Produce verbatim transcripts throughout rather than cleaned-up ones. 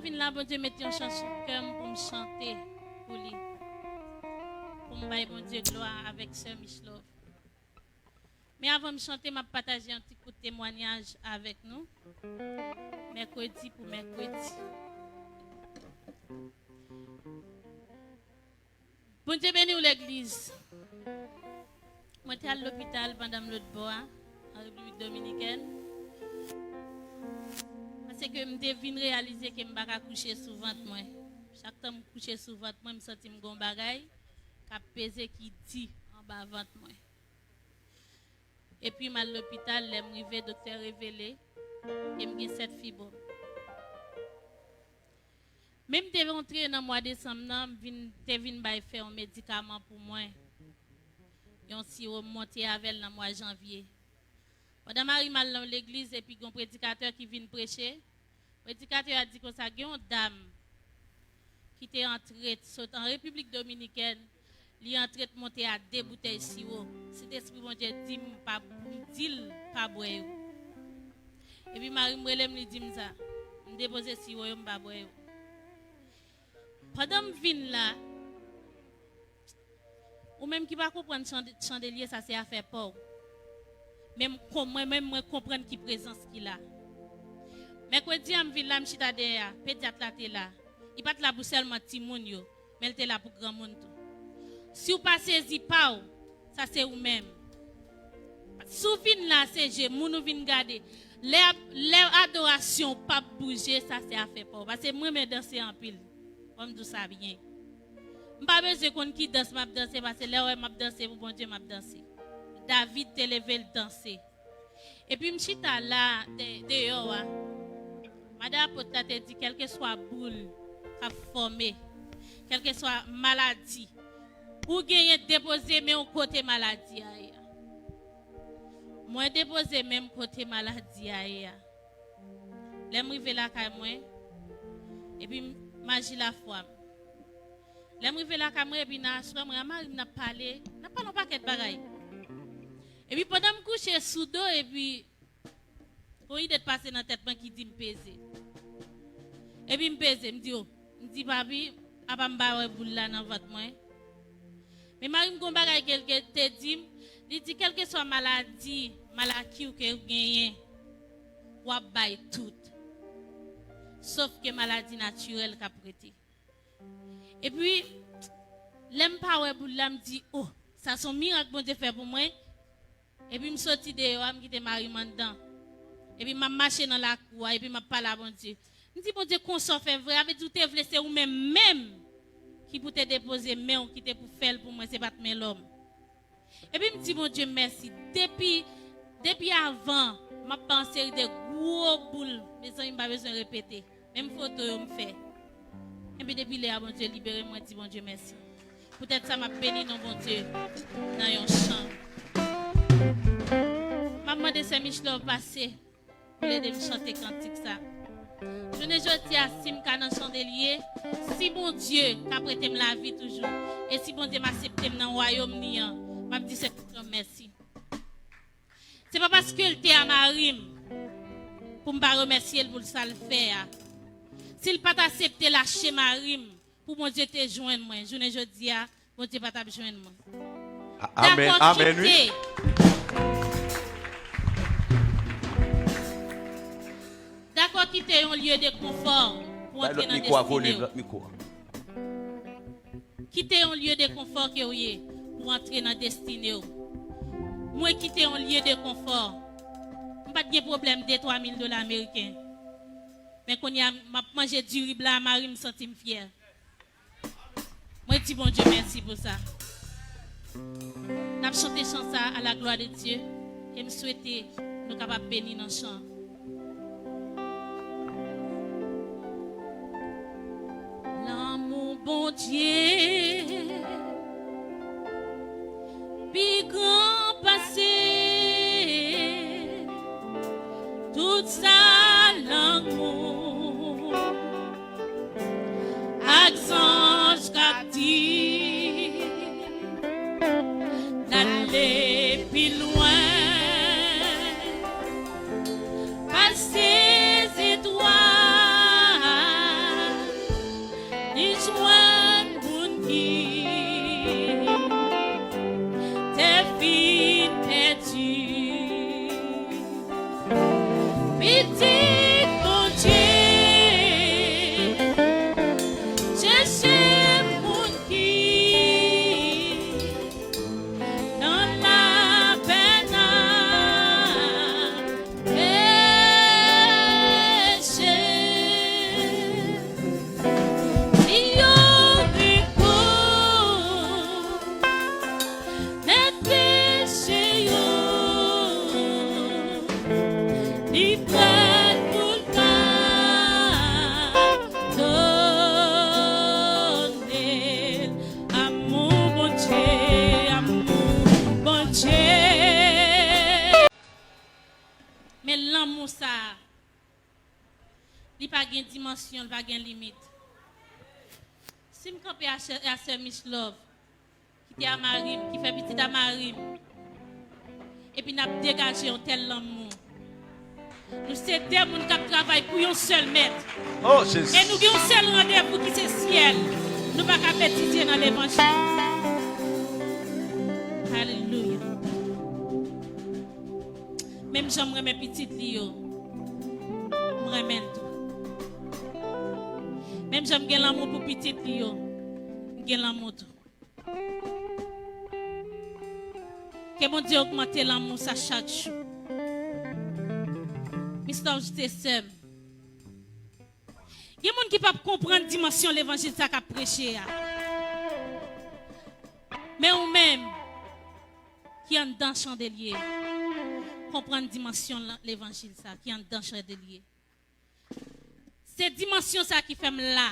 Fin la, Bondye met yon chan sou kè m pou m chante pou li. Pou m bay Bondye glwa avèk sè Michlove. Men avan m chante, m ap pataje yon ti kout temwanyaj avèk nou. Mèkredi pou mèkredi. Bondye beni w, legliz. Mwen te al lopital pandan m lòt bò a, an Repiblik Dominikèn. Paske m te vin reyalize ke m pa ka kouche sou vant mwen. Chak tan m kouche sou vant mwen, m santi m gon bagay k ap peze ki di anba vant mwen. Epi m al lopital, lè m rive, doktè revele ke m gen sèt fibwòm. Men m te rantre nan mwa desanm nan, m vin, te vin bay fè yon medikaman pou mwen. Yon siwo, m monte avè l nan mwa janvye. Pandan mari m al nan legliz epi gen yon predikatè ki vin preche, predikatè a di konsa, gen yon dam ki te antre, sot an Repiblik Dominikèn, li antre monte a de boutèy siwo. Sentespri Bondye di m pa, m di l pa bwè yo. Epi mari m rele m, li di m sa. M depoze siwo yo, m pa bwè yo. Pandan m vin la, ou menm ki pa konprann chande-, chandelye, sa se afè pa w. Men m kon-, mwen menm, mwen konprann ki prezans ki la. Mèkredi a, m vin la, m chita dèyè a, pedyat la te la. Li pa t la pou sèlman timoun yo, men l te la pou granmoun tou. Si w pa sezi pa w, sa se ou menm. Si w vin la, se je moun ou vin gade. Lè, lè adorasyon p ap bouje, sa se afè pa w. Paske mwen renmen danse anpil. Fò m di w sa byen. M pa bezwen konn ki dans m ap danse, paske lè w wè m ap danse pou Bondye, m ap danse. David te leve l danse. Epi m chita la, de-, deyò a. Madan apot la te di, kèlkeswa boul k ap fòme, kèlkeswa maladi, ou genyen, depoze men w kote maladi a ye a. Mwen depoze men m kote maladi a ye a. Lè m rive lakay mwen, epi m aji lafwa m. Lè m rive lakay mwen, epi nan aswè, mwen ak mari m, n ap pale, n ap pale yon pakèt bagay. Epi pandan m kouche sou do, epi yon ide t pase nan tèt mwen ki di m peze. Epi m peze, m di, o, m di, papi, apa m pa wè boul la nan vant mwen? Men mari m gon bagay ke l ke te di m, li di, kèlkeswa maladi, maladi w ke w genyen, w ap bay tout. Sof ke maladi natirèl k ap rete. Epi, lè m pa wè boul la, m di, o, sa se yon mirak Bondye fè pou mwen. Epi m soti deyò a, m kite mari m anndan. Epi m ap mache nan lakou a, epi m ap pale a Bondye. M di, Bondye, konsa w fè vre, sa vle di w te vle se ou menm menm ki pou te depoze men w, ki te pou fè l pou mwen, se pa t men lòm. Epi m di Bondye mèsi. Depi, depi avan, m ap bay yon seri de gwo boul. Mezanmi, m pa bezwen repete. Menm foto yo m fè. Epi depi lè a, Bondye libere m, mwen di Bondye mèsi. Poutèt sa, m ap beni non Bondye nan yon chan. M ap mande sè Michlove pase pou l ede m chante kantik sa. Jounen jodi a, si m ka nan chandelye, si Bondye ka prete m lavi toujou, e si Bondye m aksepte m nan wayòm li an, m ap di sè Michlove mèsi. Se pa paske l te a mari m pou m pa remèsye l pou sa l fè a. Si l pa t aksepte lache mari m pou Bondye te jwenn mwen, jounen jodi a, Bondye pa t ap jwenn mwen. A-, amèn, dakò, amèn, wi. Kite, dakò, kite yon lye de konfò pou antre nan destine w. Kite yon lye de konfò ke w ye pou antre nan destine w. Mwen kite yon lye de konfò. M pa t gen pwoblèm de twa mil dola ameriken. Men kounye a, m ap manje diri blan a mari m, m santi m fyè. Mwen di Bondye mèsi pou sa. N ap chante chan sa a la glwa de Dye. E m swete nou kapab beni nan chan. Lanmou Bondye pi gran pase tout sa lanmou ak zanj k ap di. N ale pi lwen pase zetwal. gen dimansyon, l pa gen limit. Si m kanpe a sè, a sè Miss Love, ki te a mari m, ki fè pitit a mari m, epi n ap degaje yon tèl lanmou. Nou se de moun k ap travay pou yon sèl mèt. Oh, Jezi. E nou gen yon sèl randevou ki se syèl. Nou pa ka betize nan levanjil. Alelouya. Menm jan m renmen pitit li yo, m renmen l tou. Menm jan m gen lanmou pou pitit li yo, m gen lanmou tou. Ke Bondye ogmante lanmou sa chak jou. Miss Love, se sè m. Gen moun ki p ap konprann dimansyon levanjil sa k ap preche a. Men ou menm, ki anndan chandelye, konprann dimansyon levanjil sa, ki anndan chandelye. Se dimansyon sa ki fè m la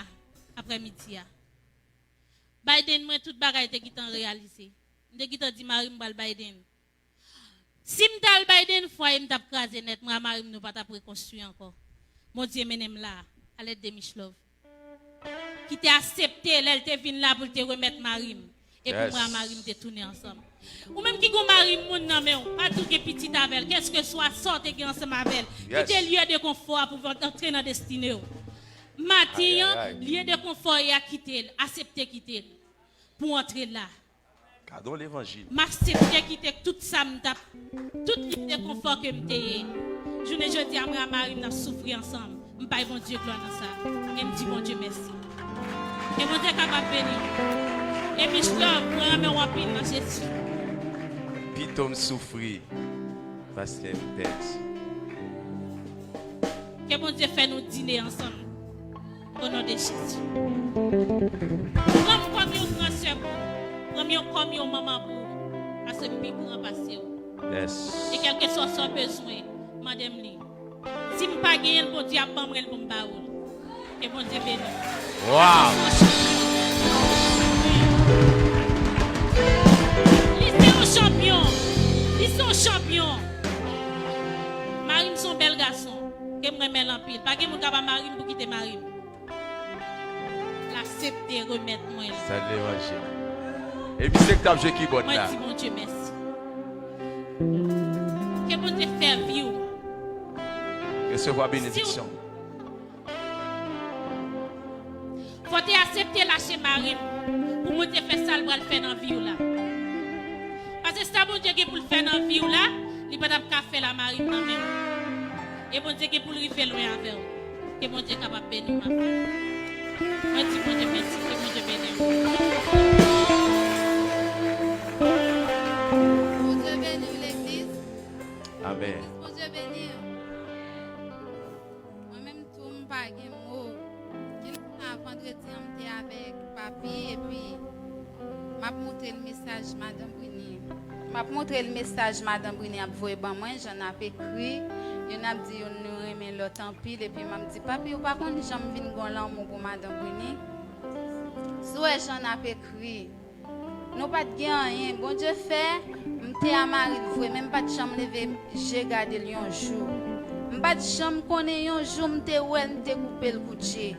aprèmidi a. Biden, mwen, tout bagay te gentan reyalize. M te gentan di mari m pral Biden. Si m t al Biden, fwaye m t ap kraze nèt. Mwen a mari m, nou pa t ap rekonstwi ankò. Bondye mennen m la, a lèd de Miss Love, ki te aksepte lè l te vin la pou l te remèt mari m. Epi mwen a mari m te tounen ansanm. Ou menm ki gon mari moun nan men w, pa tou gen pitit avè l, kèlkeswa sa w te gen ansanm avè l, kite lye de konfò a pou w antre nan destine w. Maten an, lye de konfò a kite l, aksepte kite l pou w antre la. Gade yon levanjil. M aksepte kite tout sa m t ap, tout lide konfò ke m te ye. Jounen jodi a, mwen a mari m, n ap soufri ansanm. M bay Bondye glwa nan sa. E m di Bondye mèsi. Ke Bondye kapab beni w. E Miss Love, mwen renmen w anpil nan Jezi. Pito m soufri, paske m pèdi. Ke Bondye fè nou dine ansanm. O non de Jezi. Pran m kòm yon gran sè pou ou. Pran m yon kòm yon manman pou ou. Paske m pi gran pase ou. Yes. E kèlkeswa sa w bezwen, mande m li. Si m pa genyen l, Bondye ap ban mwen l pou m ba ou l. Ke Bondye beni w. Wow. Li se yon chanpyon. Li se yon chanpyon. Mari m se yon bèl gason. Ke m renmen l anpil. Pa gen moun k ap ba mari m pou kite mari m. L aksepte remèt mwen l. Sa levanjil. E misye k t ap jwe kibòd la. Mwen di Bondye mèsi. Ke Bondye fè vi w. Resevwa benediksyon. Fò w te aksepte lache mari m pou Bondye fè sa l pral fè nan vi w la. Paske sa Bondye gen pou l fè nan vi w la, li pa t ap ka fè l a mari m nan men w. E Bondye gen pou l rive lwen avè w. Ke Bondye kapab beni w, ma fille. Mwen di Bondye mèsi, ke Bondye beni w. Bondye beni w, legliz. Amèn. Bondye beni w. Mwen menm tou, m pa gen mo. Kilè sa vandredi an, m te avèk papi, epi m ap montre l mesaj madan Brini. M ap montre l mesaj madan Brini ap voye ban mwen, jan n ap ekri. Youn ap di youn nou renmen lòt anpil, epi m ap di, papi, ou pa konn jan m vin gon lanmou pou madan Brini? Si w wè jan n ap ekri. Nou pa t gen anyen. Bondye fè, m te a mari l vre, men m pa t janm leve je gade l yon jou. M pa t janm konnen yon jou m te wè l, m te koupe l kout je.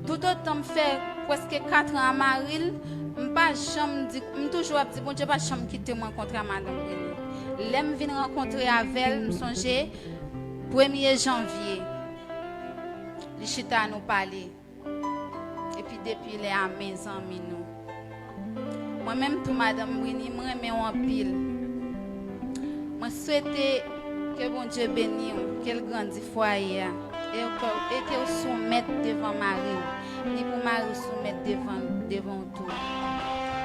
Toutotan m fè prèske katran a mari l, m pa janm di, m toujou ap di, Bondye pa janm kite m rankontre a madanm Brini. Lè m vin rankontre avè l, m sonje premye janvye, li chita, nou pale. Epi depi lè a, mezanmi, nou. Mwen menm tou, madanm Brini, m renmen w anpil. Mwen swete ke Bondye beni w, ke l grandi fwaye a, e ke, e ke w soumèt devan mari w, ni pou mari w soumèt devan, devan w tou.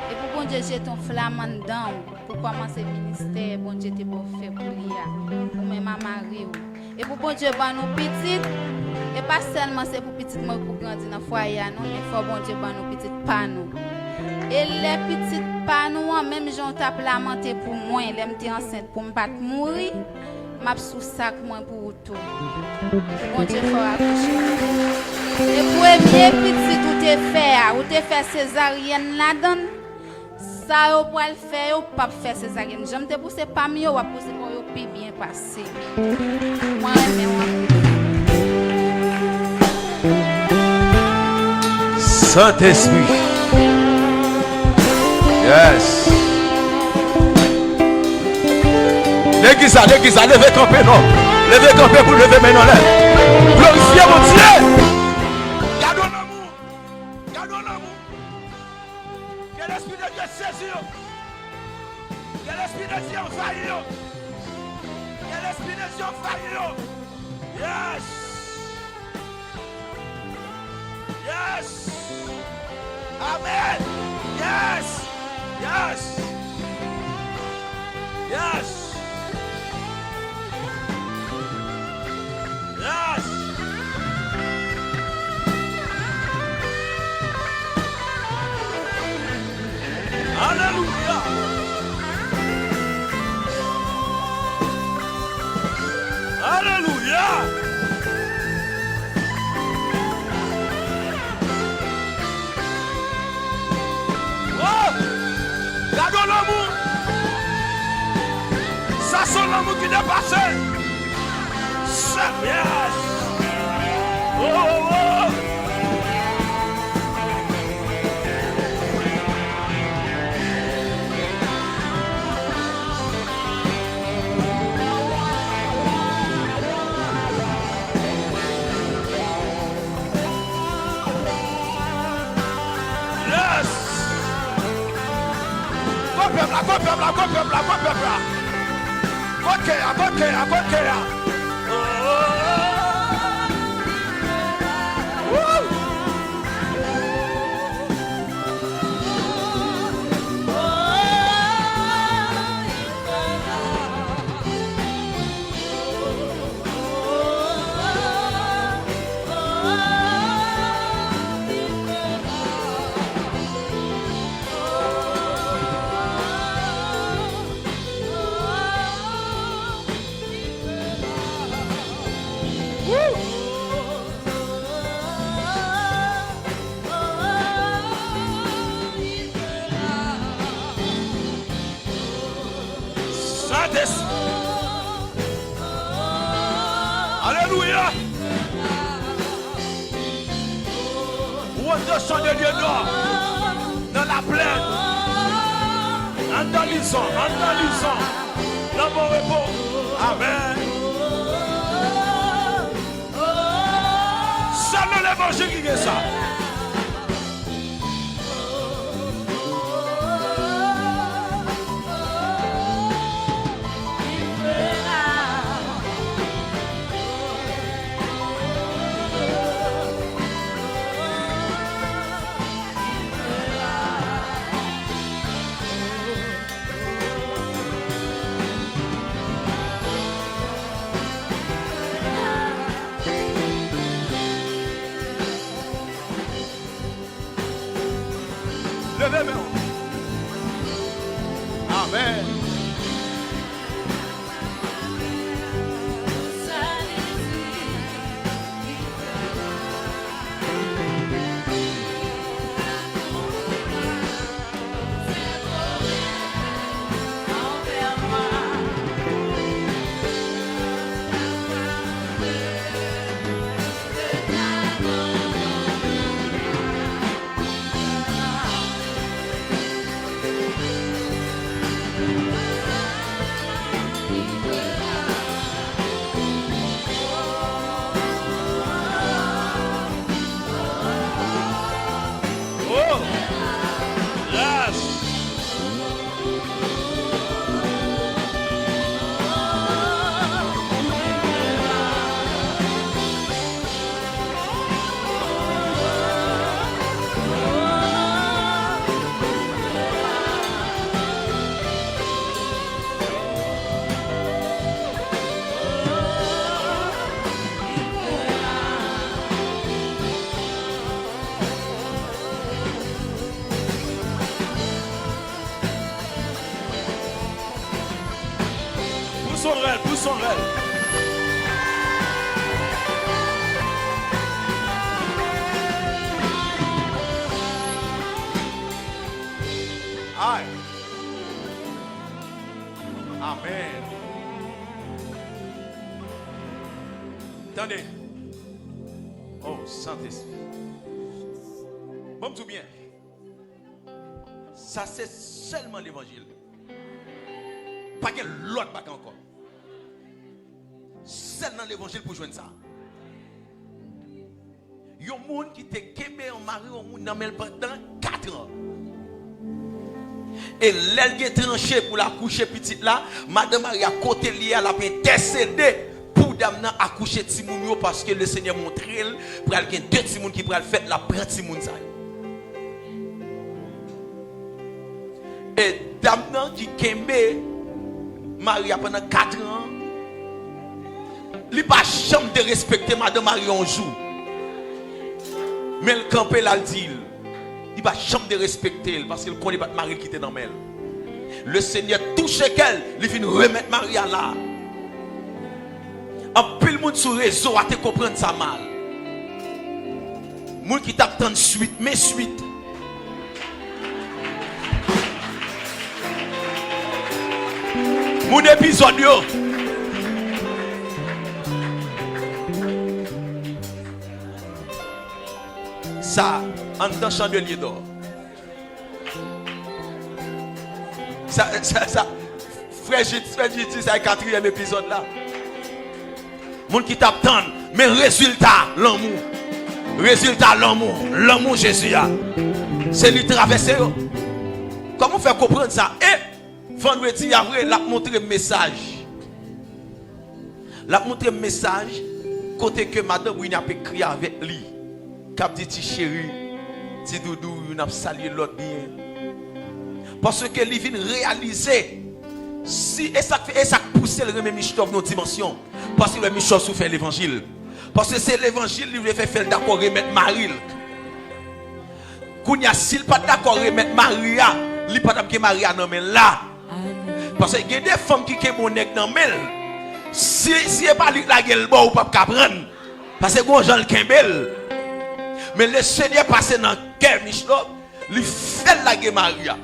E pou Bondye jete yon flam anndan w pou kòmanse ministè Bondye te ba w fè pou li a, ou menm a mari w. E pou Bondye ban nou pitit, e pa sèlman se pou pitit mwen pou grandi nan fwaye a non, men fò Bondye ban nou pitit pa nou. E lè pitit pa nou an, menm jan w t ap lamante pou mwen, lè m te ansent pou m pa t mouri, m ap sou sak mwen pou ou tou. Bondye fè w akouche. E premye pitit ou te fè a, ou te fè sezaryèn ladan l. Sa yo pral fè yo p ap fè sezaryèn. Jan m te pouse pa m yo, w ap pouse pa w yo pi byen pase. Mwen renmen w anpil. Sentespri. Yes. Legliz la, legliz la, leve kanpe non. Leve kanpe pou leve men nan lè. Glorifye Bondye. Gade yon lanmou. Gade yon lanmou. Ke Lespri de Dye sezi yo. Ke Lespri de Dye anvayi yo. Ke Lespri de Dye anvayi yo. Yes. Yes. Amen. Yes. Yes. Yes. Yes. Alelouya. Alelouya. Oh! Gade yon lanmou. Sa se yon lanmou ki depase. Sa, yes. Oh, oh, oh. Yes! Kot pèp la, kot pèp la, kot pèp la, kot pèp la? Kot kè a, kot kè a, kot kè a? Woo! Sentespri. Alelouya. Ou desann de lye nò nan laplèn. Anndan lizon, anndan lizon. Nan bon repo. Amèn. Sèl nan levanjil ki gen sa. Leve men w. Amèn. Oh! Yes! Pous on rèl, pous on rèl. Ay. Amèn. Tande. Oh, Sentespri. Ban m di w byen. Sa se sèlman levanjil. Pa gen lòt bagay ankò. Sèl nan levanjil pou jwenn sa. Yon moun ki te kenbe yon mari yon moun nan men l pandan kat an. E lè l gen tranche pou l akouche pitit la, madan Maria kote l ye a, l ap entèsede pou dam nan akouche timoun yo, paske Lesenyè montre l pral gen de timoun ki pral fèt, l ap pran timoun sa yo. E dam nan ki kenbe mari a pandan kat an, li pa janm derespekte madan mari a yon jou. Men l kanpe l al di l. Li pa janm derespekte l, paske l konnen pa t mari l ki te nan men l. Lesenyè touche kè l, li vin remèt mari a la. Anpil moun sou rezo a te konprann sa mal. Moun ki t ap tann swit, men swit. Moun epizòd yo. Sa, anndan Chandelier d'Or. Sa, sa, sa, frè Jid, frè Jid di sa e katriyèm epizòd la. Moun ki t ap tann, men rezilta lanmou. Rezilta lanmou, lanmou Jezi a. Se li travèse yo. Kòman w fè konprann sa? E vandredi a vre, l ap montre m mesaj. L ap montre m mesaj kote ke madan Brini ap ekri avèk li, k ap di ti cheri, ti doudou, youn ap salye lòt byen. Paske li vin reyalize, si, e sa k fè, e sa k pouse l renmen Michtof nan yon dimansyon, paske l wè Michtof sou fè levanjil. Paske se levanjil li vle fè, fè l dakò remèt mari l. Kounye a, si l pa t dakò remèt mari a, li pa t ap gen mari a nan men l la. Paske gen de fanm ki kenbe yon nèg nan men l. Si, si e pa li k lage l ba w, ou p ap ka pran l. Paske gon jan l kenbe l. Men Lesenyè pase nan kè Michtof, li fè l lage mari a.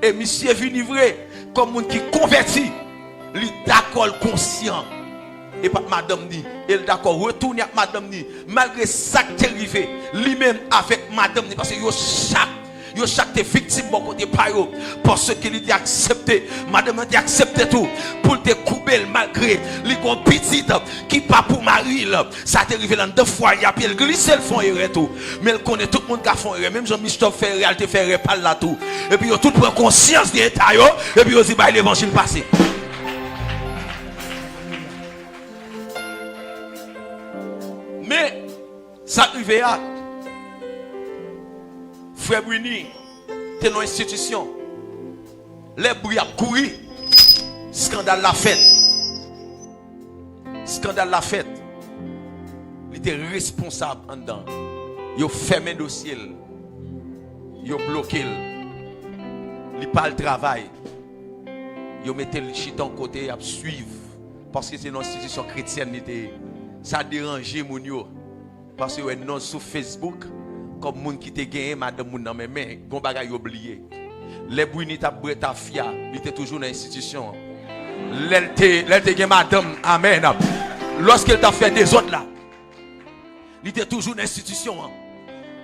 E misye vini vre, kòm moun ki konvèti, li dakò, l konsyan. E pa t madanm ni, e l dakò retounen ak madanm ni, malgre sa k te rive, li menm avèk madanm ni, paske yo chak, yo chak te viktim bò kote pa yo, paske li te aksepte, madanm nan te aksepte tou, pou l te koube l, malgre li gon pitit ki pa pou mari l. Sa te rive l anndan fwaye a, epi l glise, l fè yon erè tou. Men l konnen tout moun ka fè yon erè. Menm jan Michtof fè erè a, l te fè erè pa l la tou. Epi yo tout pran konsyans de eta yo, epi yo di, bay levanjil pase. Men, sa k rive a, frè Brini te nan yon enstitisyon. Lè bri ap kouri, eskandal la fèt. Eskandal la fèt. Li te responsab anndan. Yo fèmen dosye l. Yo bloke l. Li pa al travay. Yo mete l chita yon kote, y ap swiv. Paske se nan enstitisyon kretyèn li te ye. Sa deranje moun yo. Paske yo wè non l sou Facebook kòm moun ki te genyen madanm moun nan, men, men gon bagay yo bliye. Lè Brini t ap bwè tafya, li te toujou nan enstitisyon an. Lè l te, lè l te gen madanm, amèn. Lòske l t ap fè dezòd la, li te toujou nan enstitisyon an.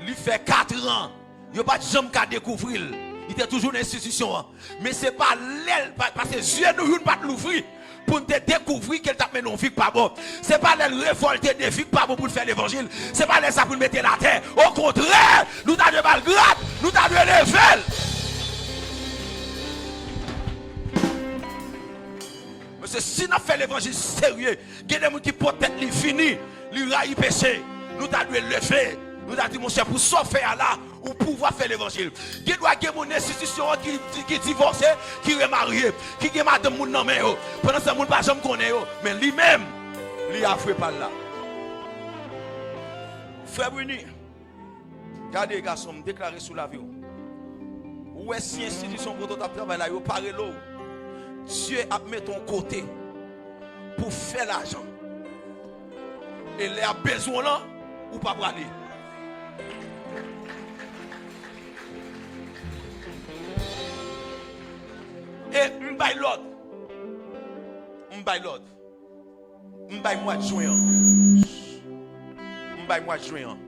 Li fè katran, yo pa t janm ka dekouvri l. Li te toujou nan enstitisyon an. Men se pa lè l, pa, paske zye nou youn pa t louvri pou n te dekouvri ke l t ap mennen yon vi k pa bon. Se pa lè l revòlte de vi k pa bon pou l fè levanjil. Se pa lè sa pou n mete l atè. Okontrè, nou ta dwe ba l grad, nou ta dwe leve l. Mesye, si n ap fè levanjil serye, gen de moun ki po tèt li fini, li rayi peche. Nou ta dwe leve. Nou ta di, monchè, pou sa w fè a la, ou pouvwa fè levanjil. Gen dwa gen moun nan enstitisyon an ki, ki, ki divòse, ki remarye, ki gen madanm moun nan men yo. Pandan se tan, moun pa janm konnen yo. Men li menm, li avwe pa l la. Frè Brini, gade, gason, m deklare sou lavi w. Ou wè, si enstitisyon kote w t ap travay la, yo pa rele w, Dye ap mete w kote pou fè lajan. E lè y ap bezwen w lan, ou pa prale. E m bay lòd. M bay lòd. M bay mwa jen an. M bay mwa jen an.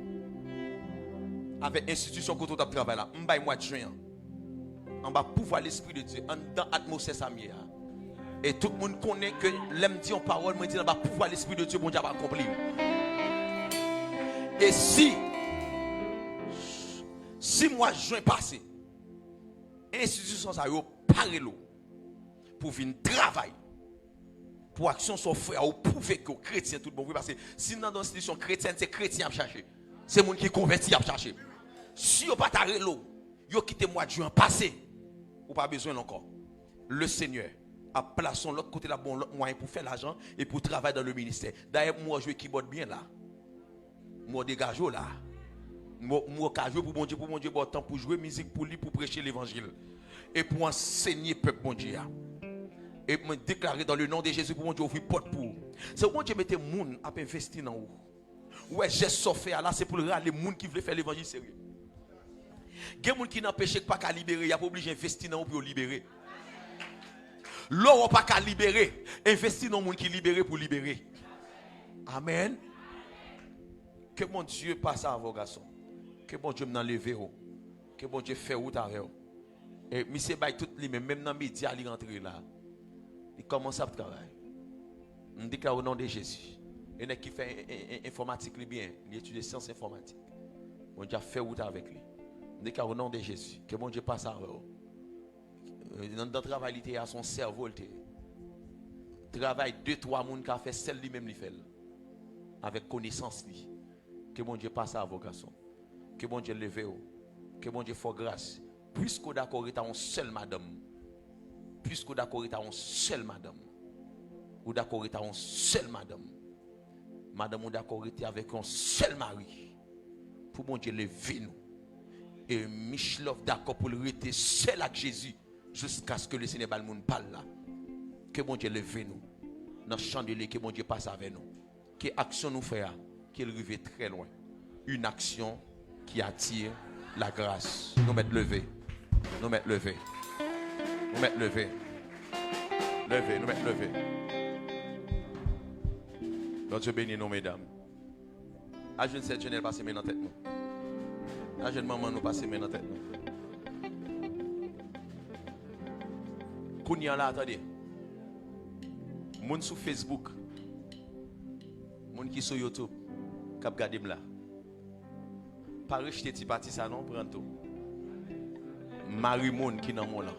avèk enstitisyon kote w t ap travay la. M bay mwa jen an anba pouvwa Lespri de Dye, anndan atmosfè sa m ye a. E tout moun konnen ke lè m di yon pawòl, mwen di l anba pouvwa Lespri de Dye, Bondye ap akonpli l. E si, si mwa jen pase, enstitisyon sa yo pa rele w pou vin travay, pou aksyon sa w fè a, ou pwouve ke w kretyen tout bon vre. Paske si nan yon enstitisyon kretyèn, se kretyen y ap chache. Se moun ki konvèti y ap chache. Si yo pa ta rele w, yo kite mwa jen an pase, ou pa bezwen l ankò. Le Senyè ap plase w lòt kote, l ap ba w lòt mwayen pou fè lajan e pou travay dan le ministè. Dayè, m wè w jwe kibòd byen la. M wè w degaje w la. M wè, m wè w ka jwe pou Bondye, pou Bondye ba w tan pou jwe mizik pou li, pou preche levanjil. E pou ansenye pèp Bondye a. E mwen deklare dan le non de Jezi pou Bondye ouvri pòt pou ou. Se Bondye mete moun ap envesti nan ou. Ou wè jès sa w fè a la, se pou l rale moun ki vle fè levanjil serye. Gen moun ki nan peche k pa ka libere, y ap oblije envesti nan ou pou yo libere. Lè w pa ka libere, envesti nan moun ki libere pou libere. Amèn. Ke Bondye pase avè w, gason. Ke Bondye m nan leve w. Ke Bondye fè wout avè w. E misye bay tout li menm, menm nan medya li rantre la. Li kòmanse ap travay. M deklare o non de Jezi. E nèg ki fè en- en- en- enfòmatik li byen, li etidye syans enfòmatik. Bondye ap fè wout avèk li. M deklare o non de Jezi. Ke Bondye pase avè w. Nan, nan travay li te ye a, se yon sèvo li te ye. Travay de, twa moun ka fè, sèl li menm li fè l. Avèk konesans li. Ke Bondye pase avè w, gason. Ke Bondye leve w. Ke Bondye fè w gras. Piske w dakò rete a yon sèl madanm. Piske w dakò rete a yon sèl madanm. Ou dakò rete a yon sèl madanm. Madanm ou dakò rete avèk yon sèl mari. Pou Bondye leve nou. E Micheloff dakò pou l rete sèl ak Jezi. Jiskaske le Senyè ba l moun pa l la. Ke Bondye leve nou. Nan chandelier, ke Bondye pase avè nou. Ke aksyon nou fè a, ke l rive trè lwen. Une action qui attire la grâce. Nou mèt leve. Nou mèt leve. Nou mèt leve. Leve, nou mèt leve. Bondye beni nou, medam. Al jwenn sè Jenèl, pase men nan tèt nou. Al jwenn manman nou, pase men nan tèt nou. Kounye a la, tande. Moun sou Facebook, moun ki sou YouTube, k ap gade m la, pa rejte ti pati sa non, pran tou. Mari moun ki nan men w lan.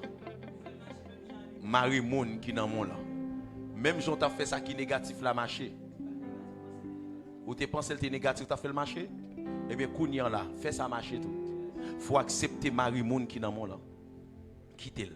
Mari moun ki nan men w lan. Menm jan w t ap fè sa ki negatif la mache. Ou te panse l te negatif, w t ap fè l mache? Ebyen, kounye a la, fè sa mache tou. Fò w aksepte mari moun ki nan men w lan. Kite l.